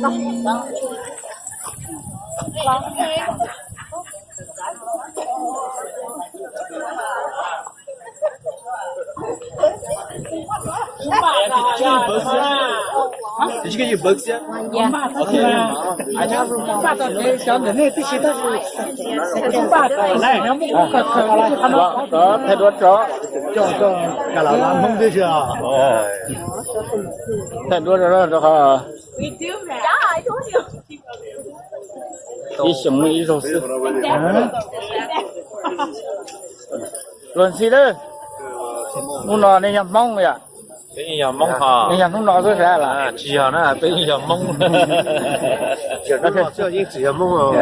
Thaij duab rau, thaij duab rau, rau qhov ib xyoos muaj ib zaug xwb. Luag ntxhi lawm, hnub no nej yog Hmoob yom? Peb yeej yog Hmoob ho. Nej yog hnub no xwb sas las? Tsis yog na, peb yeej yog Hmoob. Yeej tsis yog Hmoob.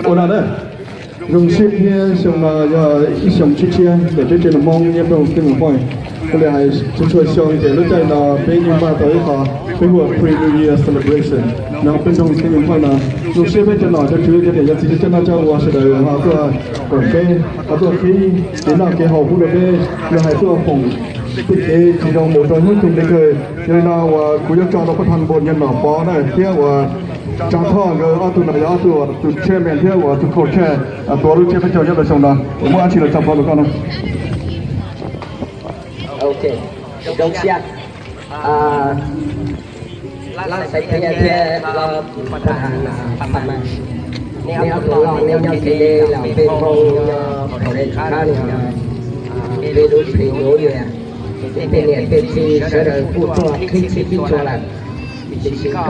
Ua no na, zoo siab thiab xyoo no yog ib xyoo tshiab tshiab ntawm peb tsev neeg Hmoob nyob rau Thaib Moos Point. Kuv li hais txhua txhua xyoo ces lub caij no peb yeej npaj tau ib qho peb hu ua pre-New Year celebration no peb nrog Thaib Moos Point no. Zoo siab peb cov nom cov tswv cov niam cov txiv cov noj cov ua sawv daws ho tuaj koom peb, ho tuaj qhib kev noj kev haus pub rau peb, los hais tuaj foom tej kev tsis zoo mus rau hnub tug li kawg. Yog li no uas kuv yuav tso rau pab thaj npua yog nom Pov na thiab uas Tsav Thoj nkawd ob tug no yog ob tug tus chairman thiab uas tus co-chair tuav lub tsiab peb caug nyob rau xyoo no. Muaj dab tsi los tso Pov rau koj no. Ok, zoo siab. Laj Xaiv Phiaj thiab Laj Paj Mas, neb ob tug loj neb nyob kev los peb Hmoob nyob thaum lej tshaj no, peb lub plig yuav yog tej niam tej txiv sawv daws kuj tuaj qhib txhij qhib txhua lawm. Tiam sis koj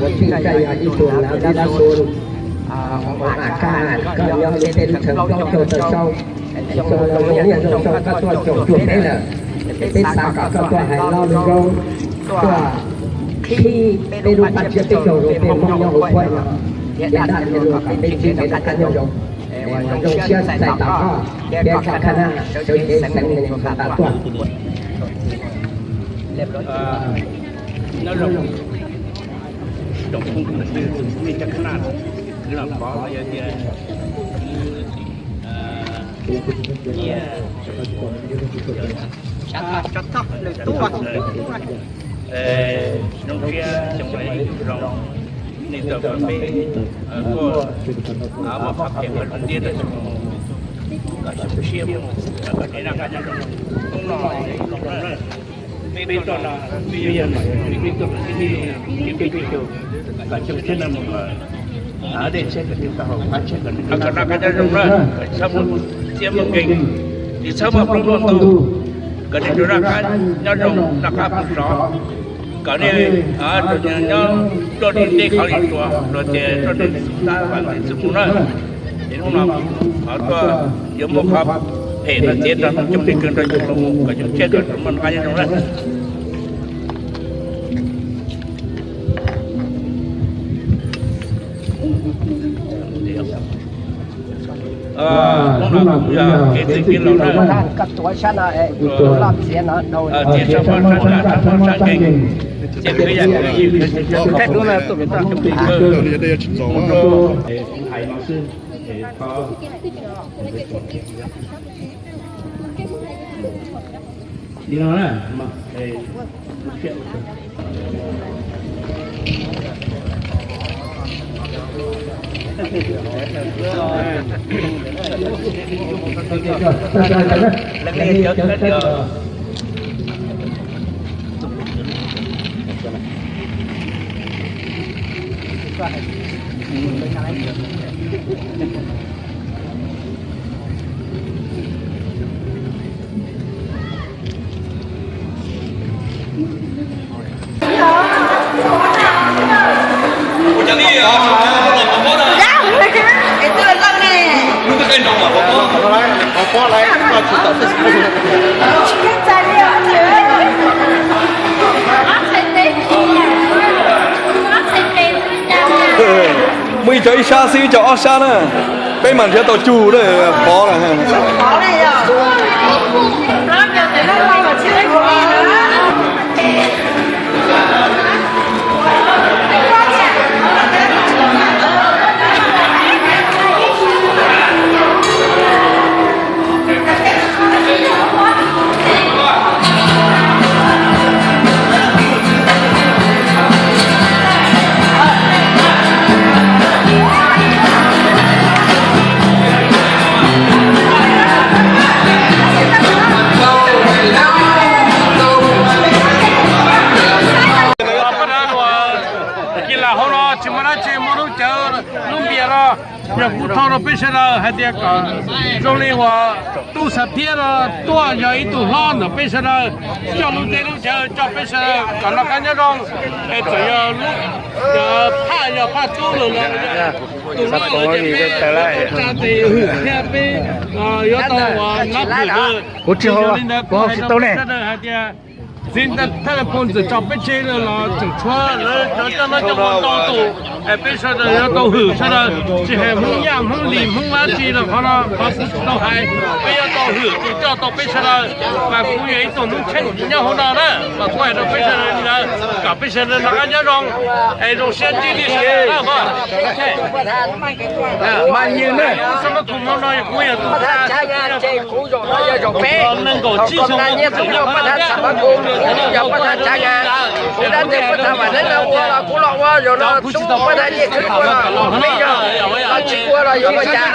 ua tij koj yog ib tug nav dab dab sun, a kaj koj nyob li tej lub chaw plaub caug tawm saub, xyoo no zoo nyiaj zoo xyoo koj tuaj caum cuag peb lawm. Peb xav kom koj tuaj hais loj li zoo, tuaj qhib peb lub paj tsiab peb caug rau peb Hmoob nyob hauv Thaib no, tias dab li luag kom peb ntsib kev rov qab nyob zoo. Zoo siab txais tos koj thiab koj khab nab sawv cev xeev Amelikas tuaj. Zoo siab xyoo no ib xyoos zoo, nej tau peb tuaj muaj qhov phem muaj lub ntiab rau xyoo, kom xyoo tshiab mus kom nej noj qab nyob zoo. Hnub no peb tuaj no peb yog nom peb tuaj peb peb caug, kom xyoo tshiab no mus dej tshiab kom nej tau haus, pab tshiab kom nej noj qab nyob zoo na, kom txhob muaj txiab muaj nkeeg, tsis txhob muaj plab muaj ntug, kom nej rov noj qab nyob zoo noj qab poob tsov, kom nej nyob tuaj li deb qhov li tsua los ces tuaj li xub tab vam txwv mus na. Ces hnub no qhov tuaj yuav muab qhov phem no txiav rau hnub coob plig kawg rau xyoo los mus kom xyoo tshiab kom tau muaj noj qab nyob zoo na. Hnub no kuv yog kev txwj kev laus na, txiav tso paj sab nram tso paj sab nkeeg, txiav kwv yam kwv yim, kuv hais no xwb. Li no na. Muaj ib co ib sab xwb, ib co ob sab na. Peb mas nrhiav tau cug lawm, pov lawm. Ces lam hauv no tsis muaj dab tsi, muaj lub cawv lub npias no, yog kuv thov rau peb sawv daws hais tias kom zoo li uas tub Xav Thiab no tuaj yog ib tug hlob ntawm peb sawv daws, coj lub teb lub chaw coj peb sawv daws kom noj qab nyob zoo. Es txawm yog lub phaj yog phaj tub lawm los tus no los ces peb tsa tes hwm thiab peb yuav tau uas nab hwm lawm. Kuv tsis hais rau peb sawv daws hais tias txiv thaj le phoos txawm tso peb tseg lawm los tseem tshuav lawv cov coj noj coj ua ntau tus, es peb sawv daws yuav tau hwm sawv daws, tsis hais Hmoob Yaj Hmoob Lis Hmoob dab tsi los qhov no qhov kuv tsis tau hais, peb yuav tau hwm tus coj tau peb sawv daws. Mas kuv yog ib tug Hmoob Tsheej nyob hauv no na, mas kuv hais rau peb sawv daws li ntawd kom peb sawv daws noj qab nyob zoo, es zoo siab ntsib nej sawv daws na. Mas yog xab mab khoom no yog kuv yog tus nees nkaum tsib xyoo, kuv yog pab thab tshav mas kuv yog pab thab tshav, kuv dab tsi pab thab vam neb ua los kuv los ua, yog no kuv tsis tau pab thab nyiaj khwb ua los peb yog, tsis ua los yuav ua cas.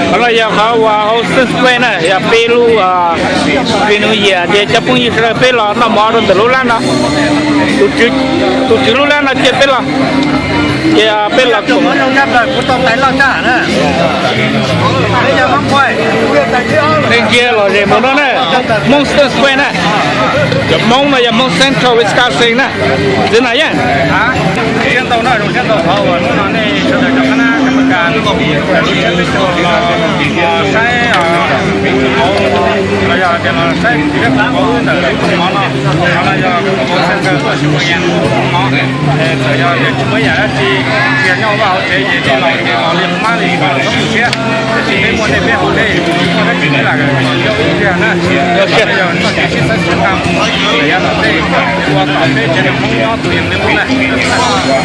Qhov no yog qhov uas hauv Sun Square na, yog peb lub Happy New Year ces cov phooj ywg sawv daws peb los noj mov rau ntawm lub lab no. Tus tswv lub lab no cia peb los, cia peb los koom. Ntsia lom zem mus no na, Hmoob Sun Square na. Cov Hmoob no yog Hmoob Central Wisconsin na. Txiv na yaj. Siab ntau no, zoo siab ntau qhov uas hnub no nej sawv daws cov qab nab cov Meskas lub tsheb peb caug los saib, los yog tias los saib kuv thiab kuv vauv ntawm lub mov no. Qhov no yog kuv vauv Xeeb Kaw tuaj tsis ua yas no. Txawm yog tias tsis muaj yam dab tsi, tias nyob vaj hauv tsev ces nej los ces los li qhov mab li los txhob tu siab. Tiam sis peb muaj nej peb haus dej, muaj dab tsi peb lam nyob ib pliag na. Yog txoj kev sib xav sib tham, yav tom ntej ua kom peb tsev neeg Hmoob nyob tus yees li Hmoob na.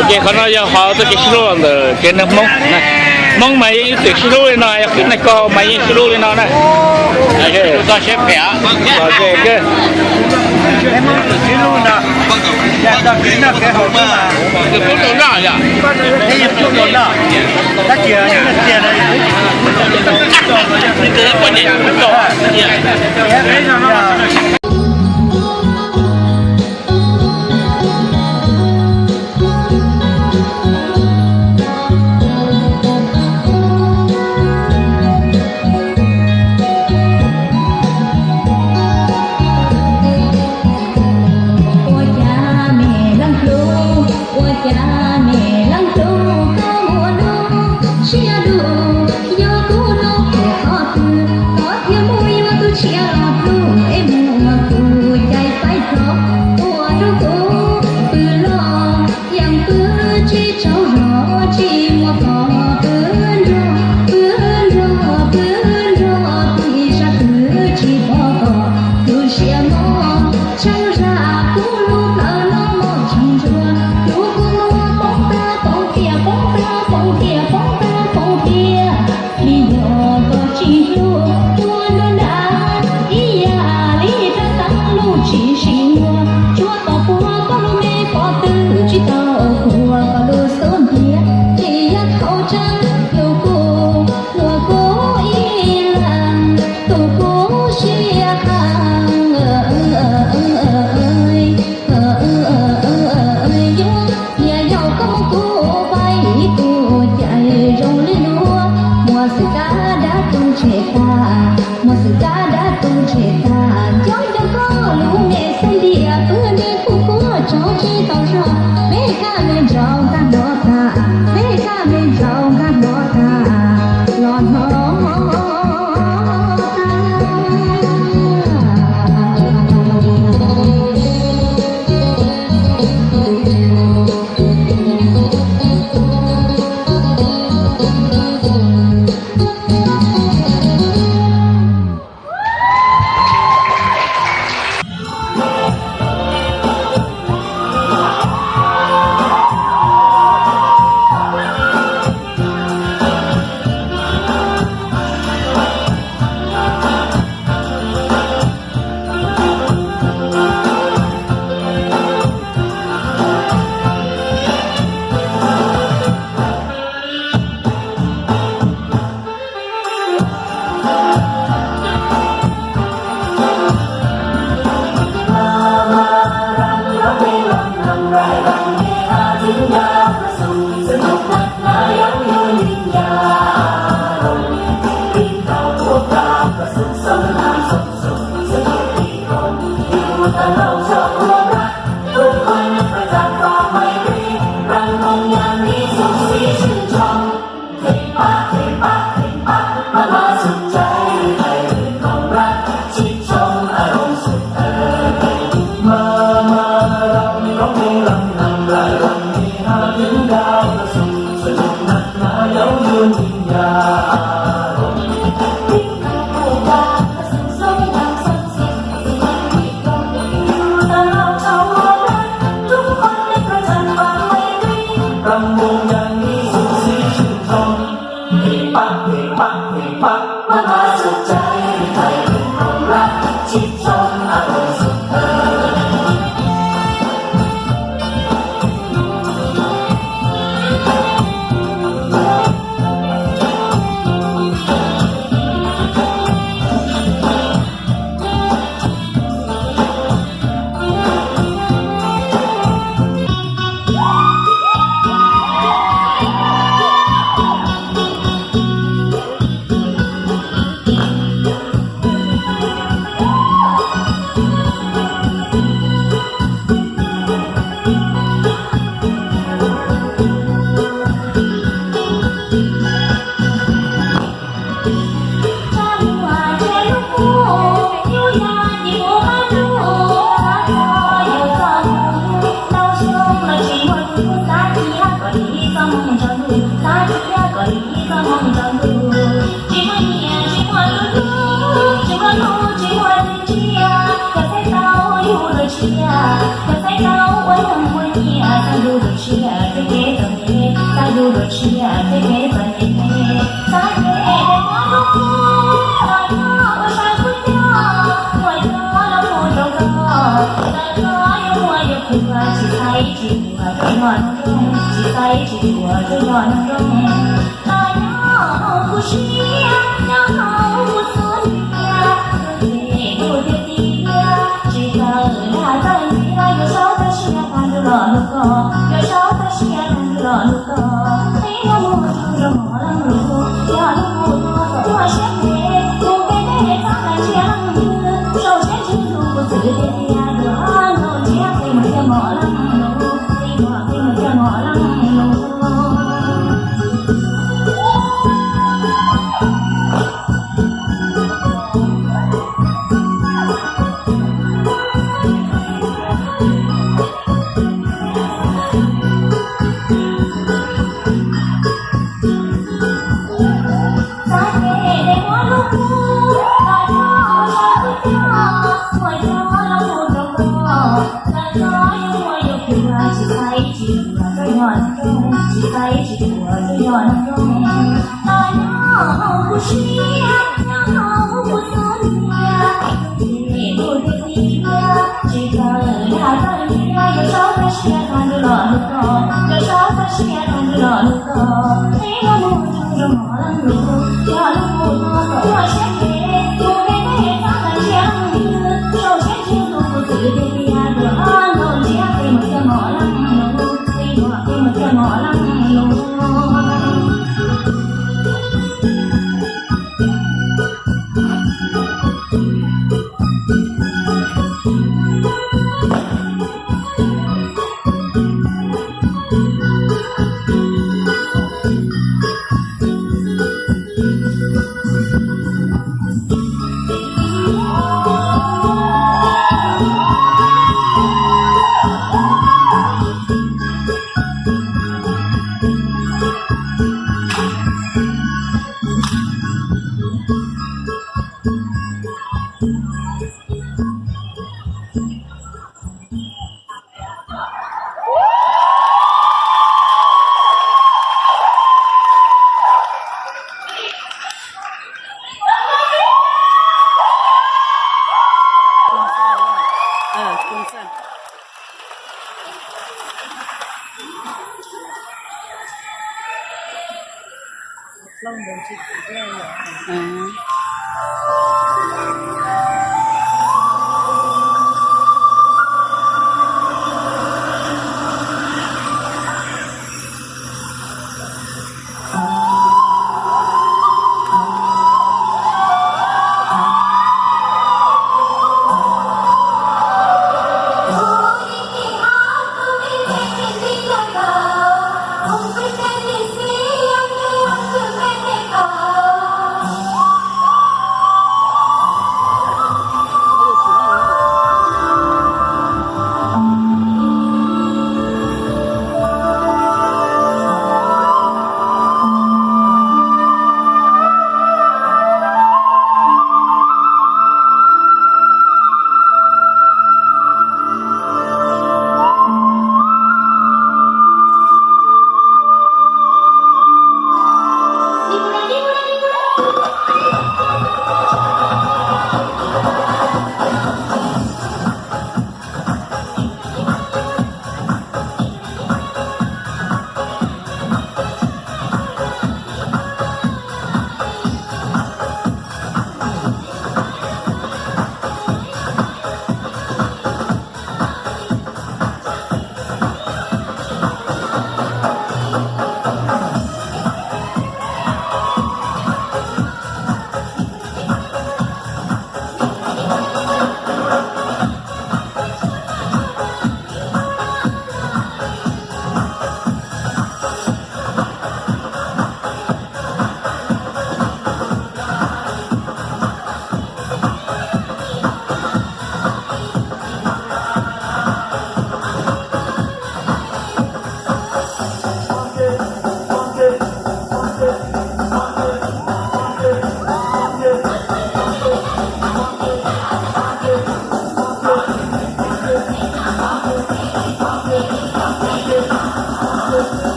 Ok, qhov no yog qhov txoj kev sib hlub los ntawm tsev neeg Hmoob na. Hmoob mas yeej ib txwm sib hlub li no, yog qhib neeg koj mas yeej sib hlub li no na. Txoj siab phem. Ua cas me leej hlub, ua cas me leej hlub koj muaj lub siab lug, yog kuv lub qhov twg koj thiaj mus yuav tus tshiab los hlub es mus ua kuv cai faib txog ua rau kuv pw los yeej pw tsis tsaug zog, tsis muaj koj pw nrog, pw nrog, pw nrog, pw ib sab twg tsis pom koj lub siab mob tshee zam, kuv lub plawv no mob tshee ntsuag, lub kua muag poob tag poob tiag, poob tag poob tiag, poob tag poob tiag. Li yog koj tsis hlub kuv nruab nrab ib yam li rab taub lub tsis sib muag, tsuas tau puag koj lub me pob tw tsis tau puag koj lub xub ntiag. Li yog thaum tsam hlub kuv, muaj kuv ib leeg, tus kuv siab heev. Yuav yog yog koj muab kuv faib, kuv cai zoo li duab, muaj xwm kab dab tu tseg tag, muaj xwm kab dab tu tseg tag, cov cov koj lub me xub ntiag, pw ntev kuv kuj tso tsis tau zog, peb kab me ntsaum nkag hnov tag, peb kab me ntsaum nkag hnov tag, los hnov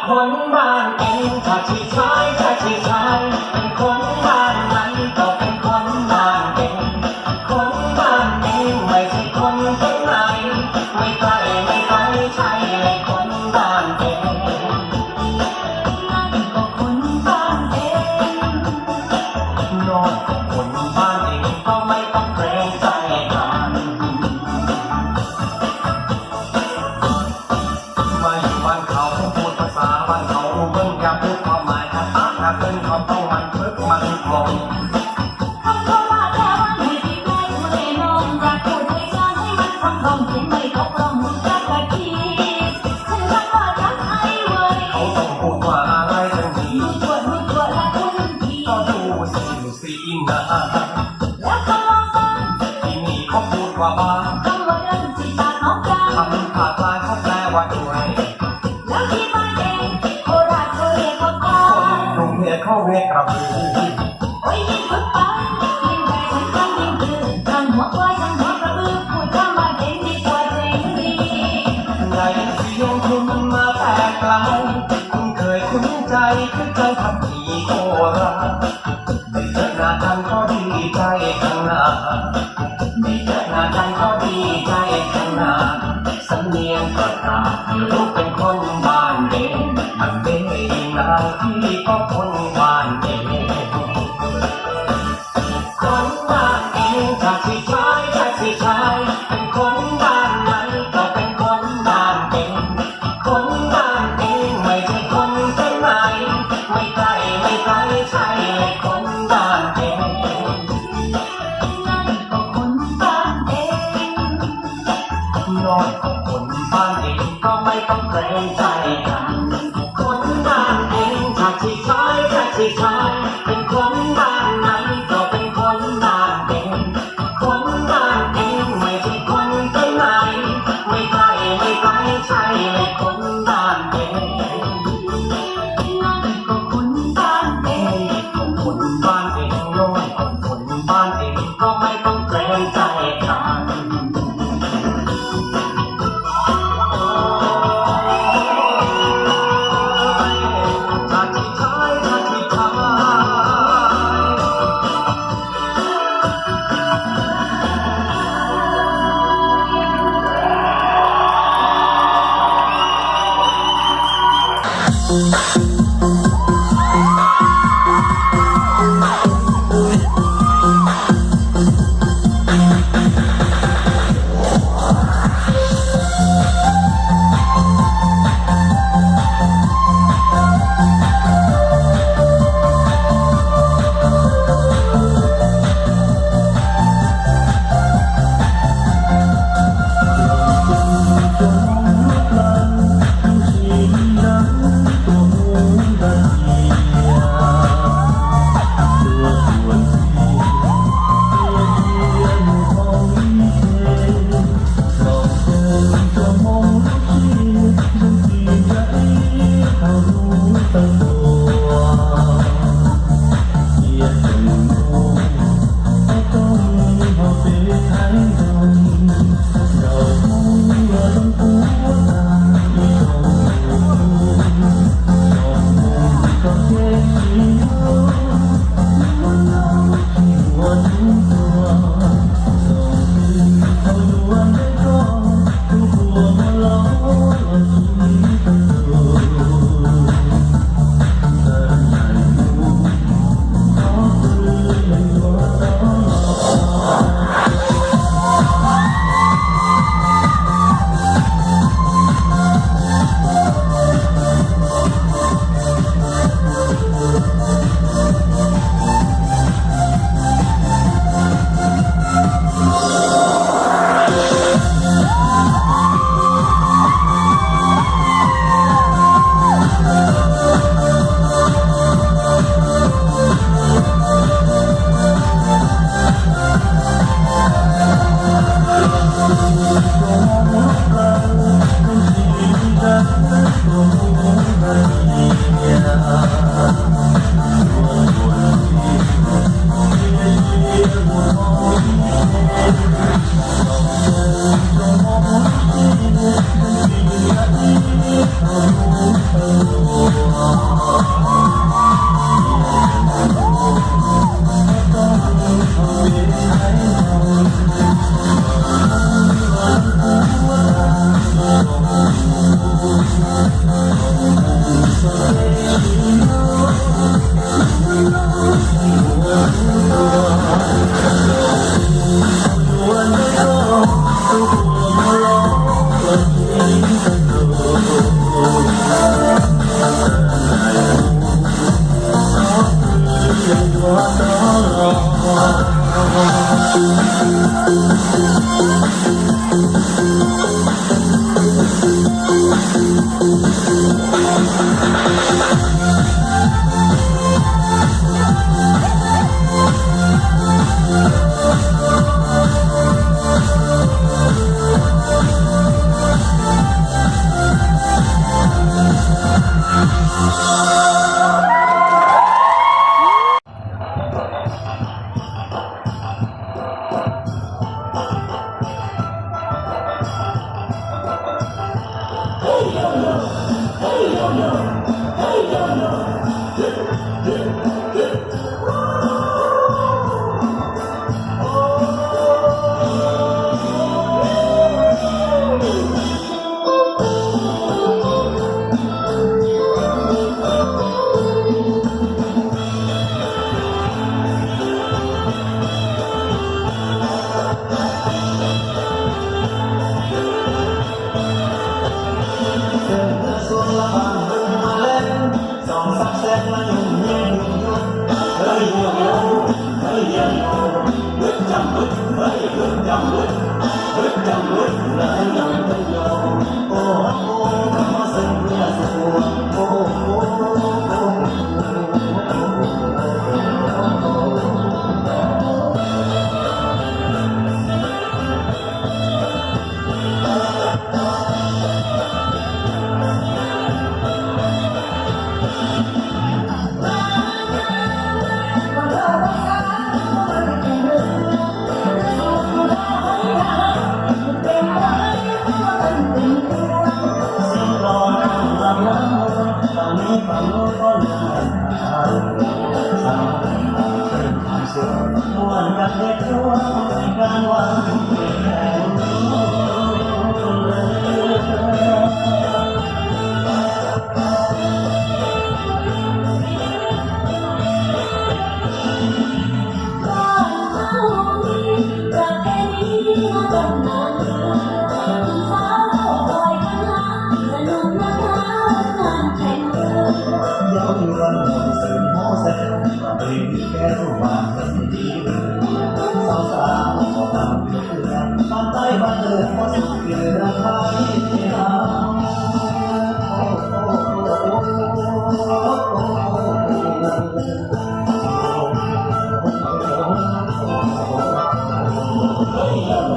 คนบ้านเองถ้าที่ใช้ถ้าที่ใช้เป็นคนบ้านไหนก็เป็นคนบ้านเอง คนบ้านเองไม่ใช่คนที่ไหน ไม่ใกล้ไม่ไกลใช่เลยคนบ้านเอง นั่นก็คนบ้านเอง นอกจากคนบ้านเองก็ไม่ต้องเกรงใจกัน มาอยู่บ้านเขาพูดภาษาบ้านเขารู้เรื่องอย่าพูดความหมายถ้าปากถ้าเพื่อนเขาต้องมันพึกมันมอง คำว่าบ้านแปลว่าหน่วยที่ใกล้ตัวเลยน้องอยากพูดให้ฟังให้มันคล่องๆเสียงไม่ตกล่องรู้จักกันดี เขาต้องพูดว่าอะไรกันดี ก็ดูสิดูสิอินนะ แล้วก็ลองฟัง ที่นี่เขาพูดว่าบ้าน คำว่าเรื่องที่ปากน้องกัน คำภาคใต้เขาแปลว่าด้วย แล้วที่บ้านเองโคราชเขาเรียกว่าบ้าน คนกรุงเทพเขาเรียกกระบือ โอ้ยยิ่งพูดไปยิ่งแปลกเหมือนกันยิ่งคือทั้งหัวควายทั้งหัวกระบือพูดคำบ้านเองดีกว่าเจ๋งดี ได้ยินเสียงคุณมาแต่ไกล คุ้นเคยคุ้นใจคือใจขับขี่โคราช ได้เจอหน้ากันก็ดีใจขนาด ได้เจอหน้ากันก็ดีใจขนาด สำเนียงก็ต่างไม่รู้เป็นคนบ้านเอง มันเป็นยังไงพี่ก็คนบ้านเอง คนบ้านเองถ้าสิใช้ถ้าสิใช้เป็นคนบ้านไหนก็เป็นคนบ้านเอง คนบ้านเองไม่ใช่คนที่ไหน ไม่ใกล้ไม่ไกลใช่เลยคนบ้านเอง นั่นก็คนบ้านเอง นอกจากคนบ้านเองก็ไม่ต้องเกรงใจกัน คนบ้านเองถ้าสิใช้ถ้าสิใช้เป็นคนบ้านไหนก็เป็นคนบ้านเอง คนบ้านเองไม่ใช่คนที่ไหน ไม่ใกล้ไม่ไกลใช่เลยคนบ้านเอง นั่นก็คนบ้านเอง คนบ้านเอง นอกจากคนบ้านเองก็ไม่ต้องเกรงใจกัน ถ้าสิ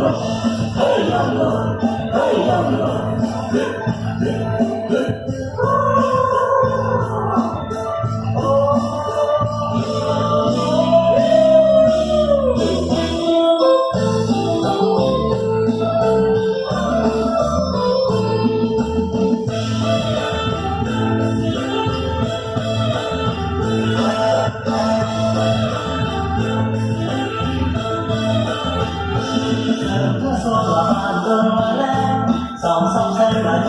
Hais li no tau sub rau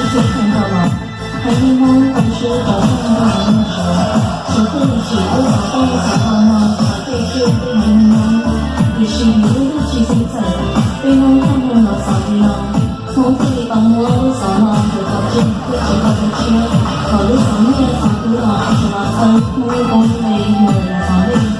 txoj hmoo noj sov, tsis pheej tsim lub xov tooj xov hmo no, xov tej tsiaj tej haiv neeg no, tiam sis vim lub ntuj tsis txawj txawm, peb Hmoob txoj hmoo los xov li no. Hmoob thiaj li tau muab lub xov no nthuav kom tseg thiab tsis tau tu siab, kom lub xov nyiaj xov kub los tsuas los txhawb Hmoob lub koob lub npe mus los xov ntej.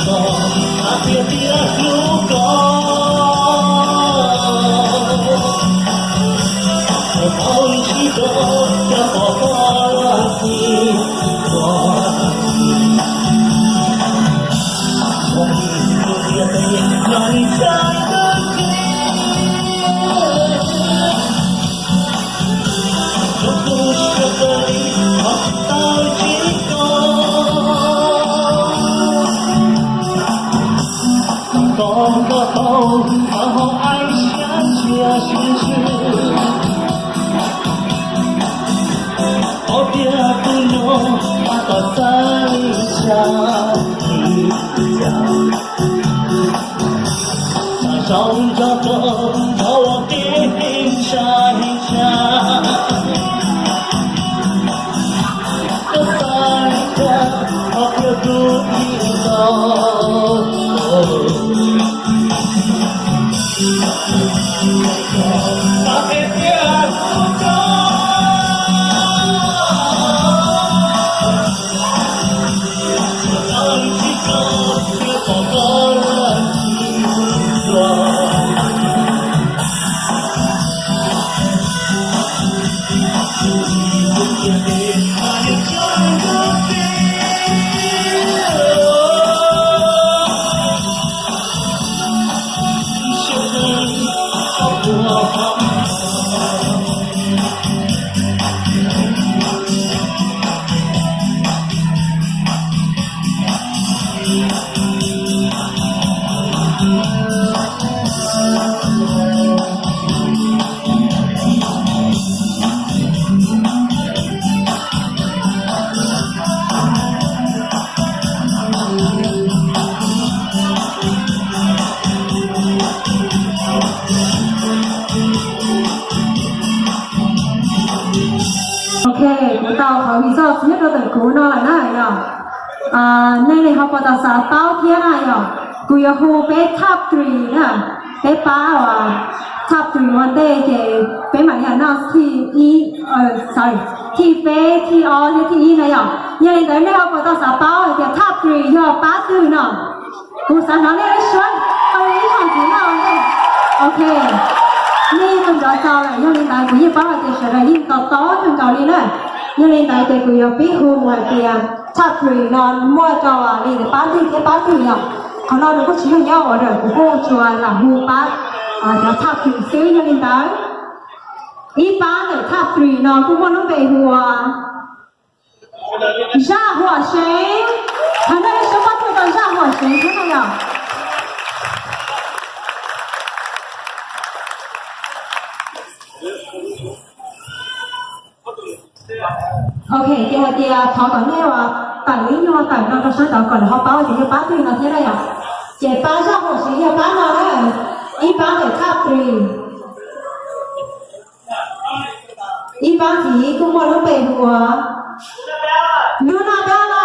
Hais tias tias hlub koj, thaum tsis tau, yog pom koj los tsis txog, ua li tus tias tes no li cas kawg kiag. Rau tus tsis tau kawg li, ho tsis tau tsis tau. Kom koj tau, tau hauv ai siab ntsia siab ntsws. Ov tiag tus no, tab tom xav li cas li cas. Mas zoo nrog rau thaum ua ke heev tshaj heev tshaj. Koj xav li cas, qhov twg kuj tsis tau. Hais tias tias hlub koj, thaum tsis tau, yog pom koj los tsis txog. Ok, kuv tau qhov result nyob rau ntawm kuv no lawm na yog. Nej li ho puas tau xav paub thiab na yog? Kuv yuav hu peb top three na, peb pab uas top three ua ntej ces peb mam li announce thij ib, sorry, thij peb, thij ob thiab thij ib na yog. Yog li ntawd nej ho puas tau xav paub hais tias top three yog pab twg no? Kuv xav hnov nej lub suab tau ib zaug ntxiv no ua ntej. Ok, nej yeej mus nrov txaus lawm, yog li ntawd kuv yeej paub hais tias sawv daws yeej to taub kawg nkaus li na. Yog li ntawd ces kuv yuav pib hu mus hais tias top three no muaj rau li pab twg thiab pab twg yom. Qhov no nws kuj tsis yog nyob ua rau kuv kuj tsuas lam hu pab cov top three xwb. Yog li ntawd ib pab ntawm top three no kuj muaj lub npe hu ua Zaj Huam Seev. Thov nej sib pab txhawb rau Zaj Huam Seev thiab na yom. Ok, ces hais tias thov kom nej uas tawm ib nyuag tawm no rau sab tod kom lawv ho paub tias yog pab twg no thiab na yom. Ces pab Zaj Huam Seev yog pab no na, ib pab ntawm top three. Ib pab ntxiv kuj muaj lub npe hu ua Luna Bella.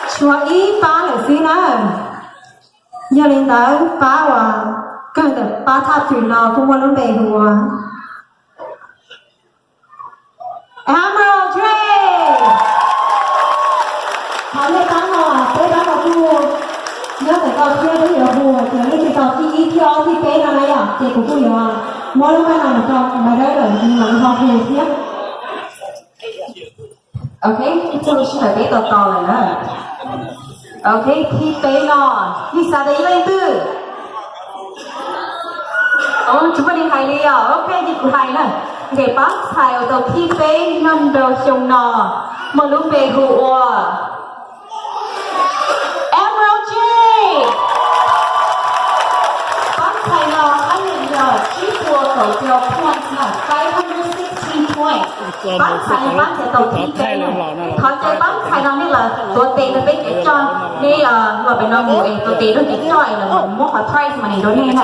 Tshuav ib pab lawm xwb na. Yog li ntawd pab uas kawg ntawm pab top three no kuj muaj lub npe hu ua Emerald Drake. Thov nej pab no, peb pab no kuj nyob ntawm ko thiab, peb yuav hu hais tias leej twg tau thib ib, thib ob, thib peb no na yom, ces kuv kuj yuav muab lub npe no mus rau Madam lawm, nws mam li ho hu thiab. Ok, ib txhia sij hawm peb tau tos lawm na. Ok, thib peb no, nej xav tias yog leej twg? Tsis muaj neeg hais li os. Ok, ces kuv hais na. Ces pab ntxhais uas tau thib peb nyob rau xyoo no muaj lub npe hu ua Emerald Jade. Pab ntxhais no haj yam yog tsib puas kaum rau points na, five hundred sixteen points. Pab ntxhais no pab ntxhais tau thib peb na. Thov caw pab ntxhais no nej los tuav tes rau peb kev coj, nej los pem no mus es tuav tes rau kev coj es los muab qhov prize money rau nej na.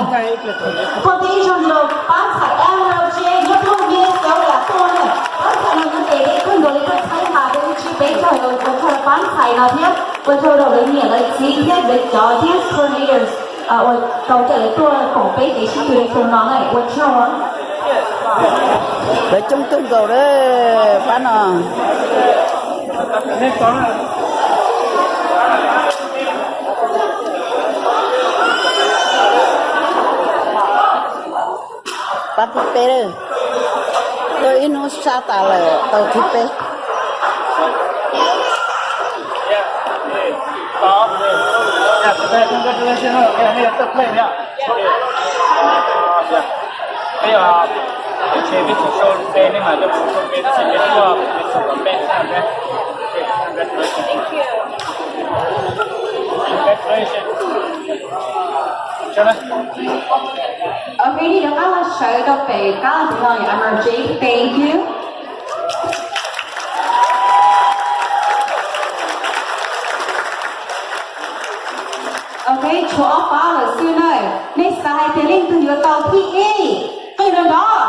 Tuaj tib zoo rau pab ntxhais Emerald Jade nyob rau Minnesota tuaj na. Pab ntxhais no nyob tes peb kawg nkaus li tuaj txhawb nqa peb lub tsheb peb kawg, ua tsaug rau pab ntxhais no thiab ua tsaug rau lawv niam lawv txiv thiab lawv cov guest coordinators uas tau coj lawv tuaj koom peb kev sib tw xyoo no na, ua tsaug. Lawv coob kawg nkaus lawm pab no. Pab thib peb lawm. Tuaj ib hnub sab tas lawm tau thib peb. Ok, nej rov qab los sawv rau pem kab tus no, I'm Jake, thank you. Ok, tshuav ob pab lawm xwb na. Nej xav hais tias leej twg yuav tau thib ib, qw nrov nrov.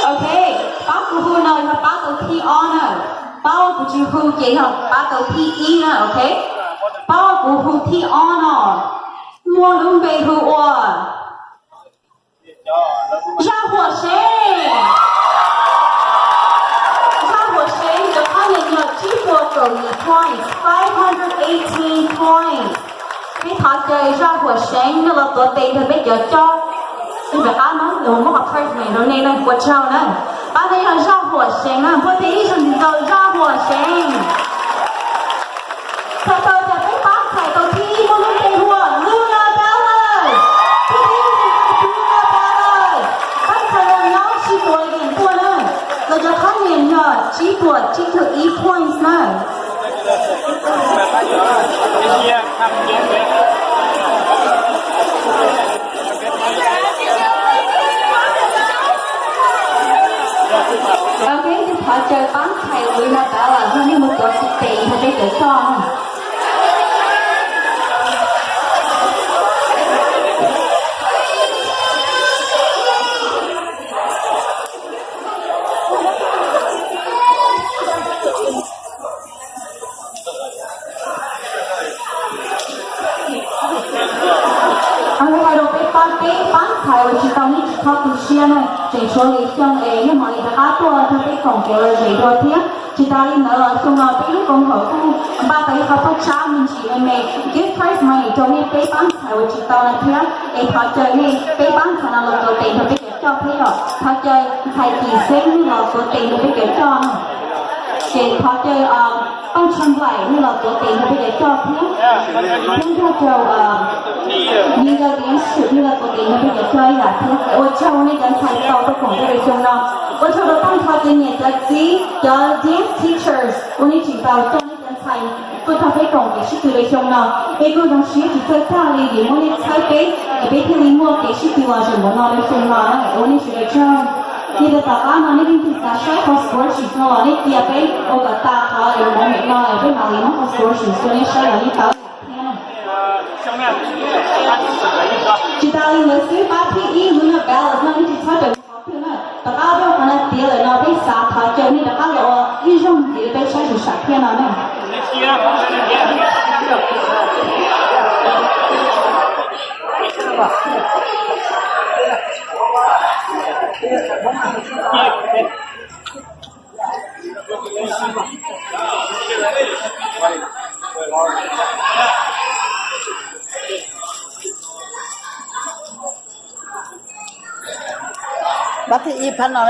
Ok, pab kuv hu no yog pab tau thib ob na. Pab uas kuv tsis hu ces yog pab tau thib ib na, ok. Pab uas kuv hu thib ob no muaj lub npe hu ua Zaj Huam Seev. Zaj Huam Seev cov thab niam yog tsib puas kaum yim points, five hundred eighteen points. Peb thov caw Zaj Huam Seev nej los tuav tes nrog peb cov coj. Peb pem qab no los muab qhov prize rau nej na, ua tsaug na. Pab no yog Zaj Huam Seev na, npuaj tes ib zaug ntxiv rau Zaj Huam Seev. Txhais tau tias peb pab ntxhais tau thib ib muaj lub npe hu ua Luna Ballard. Thib ib hu ua Luna Ballard. Pab ntxhais los nyob sib tuav yeem tuaj na. Los cov thab niam yog tsib puas tsib caug ib points na. Ok, thov caw pab ntxhais Luna Ballard los nej mus tuav tes nrog peb cov coj. Hais rau peb pab, peb pab ntxhais uas tsis tau, nej tsis txhob tu siab na, tseem tshuav lwm xyoo es nej mam li rov qab tuaj rau peb koom kev lom zem dua thiab. Tsis tas li ntawd los xyoo no peb lub koom haum kuj npaj tau ib qho paj tsab me ntsis me me, gift prize money rau nej peb pab ntxhais uas tsis tau no thiab. Es thov caw nej peb pab ntxhais no los tuav tes nrog peb cov coj thiab yom. Thov caw ntxhais Kim Xeeb nej los tuav tes nrog peb cov coj no. Ces thov caw Tooj Tshav Nplaim nej los tuav tes nrog peb cov coj thiab. Thiab nrog rau Yinka Dian Xum nej los tuav tes nrog peb cov coj ib yam thiab. Ua tsaug nej cov ntxhais tau tuaj koom rau xyoo no. Ua tsaug rau tag nrho cov niam cov txiv, cov dance teachers uas nej tseem tau coj nej cov ntxhais tuaj nrog peb koom kev sib tw rau xyoo no. Peb kuj zoo siab tsis txawj tag li vim muab nej txhawb peb es peb thiaj li muaj kev sib tw los zoo npaum no rau xyoo no na. Ua nej sawv daws tsaug. Ces tom qab no nej leej twg xav saib qhov scholarship no los nej cia peb ua kom tas qhov es mus nim no es peb mam li muab qhov scholarship rau nej saib los nej tau thiab. Tsis tas li ntawd xwb, pab thib ib Luna Ballard no nej tsis txhob pem mus qhov twg na. Tom qab peb ua qhov no tiav lawm no peb xav thov caw nej rov qab los ua ib zaug ntxiv rau peb saib sam sam thiab no na. Pab thib ib pab no,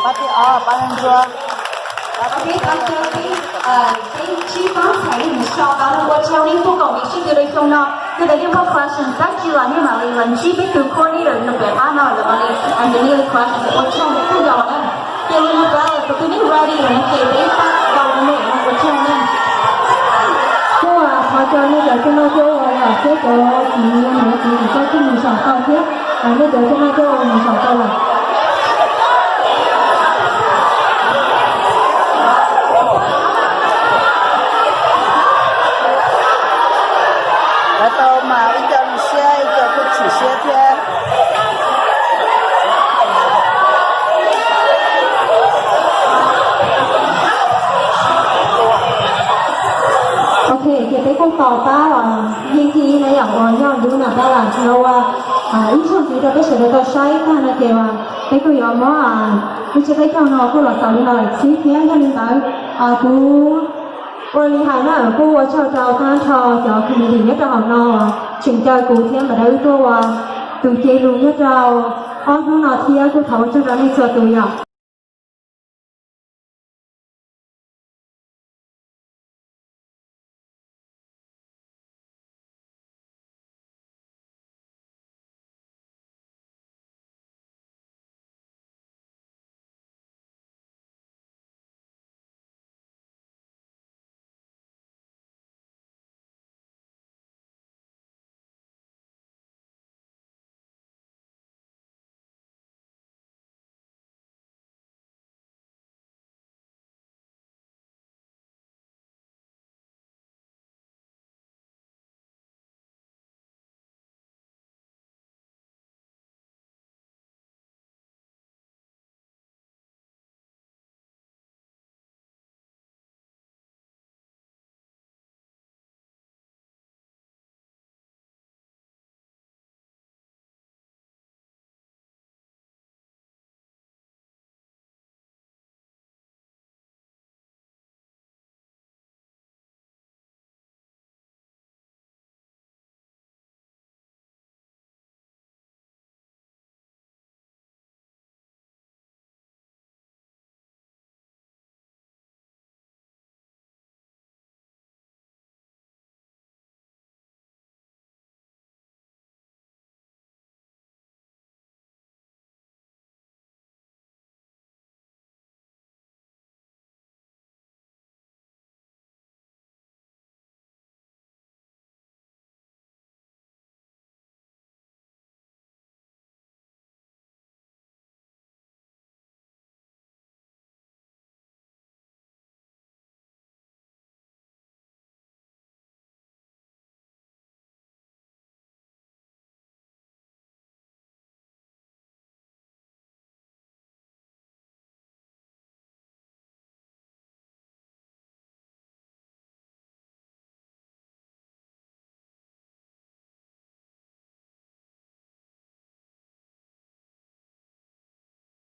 pab thib ob pab Ntsuab. Peb thov caw peb, peb tsib pab ntxhais mus so tau ua tsaug nej tuaj koom kev sib tw rau xyoo no. Yog tias nej muaj question dab tsi los nej mam li los ntsib peb tus coordinator nyob pem qab no lawm mam li answer nej li question, ua tsaug kawg nkaus na. Ces li no pab tus twg nej ready lawm no ces peb pab tau rau nej ua tsaug na. Kuj thov caw nej cov xyoo no coj ua thiab cov tsis mus tsis tsis coj kuj mus saum tau thiab, nej cov xyoo no coj ua mus saum tau lawm. Lawv tau mas ib co zoo siab ib co kuj chim siab thiab. Tos pab uas yeej tij na yom, uas nyob ntu na pab las no ua ib zaug ntxiv rau peb sawv daws tau saib tag no ces peb kuj yuav muab ib tsis teb chaws no kuj los xaus li no lawm xwb thiab. Yog li ntawd kuv ua li hais na, kuj ua tsaug rau tag nrho cov community nyob rau hauv no tseem caw kuv thiab Npam Dawb tuaj ua tus ce lus nyob rau ob hnub no thiab kuj thov ua tsaug rau nej txhua tus yom.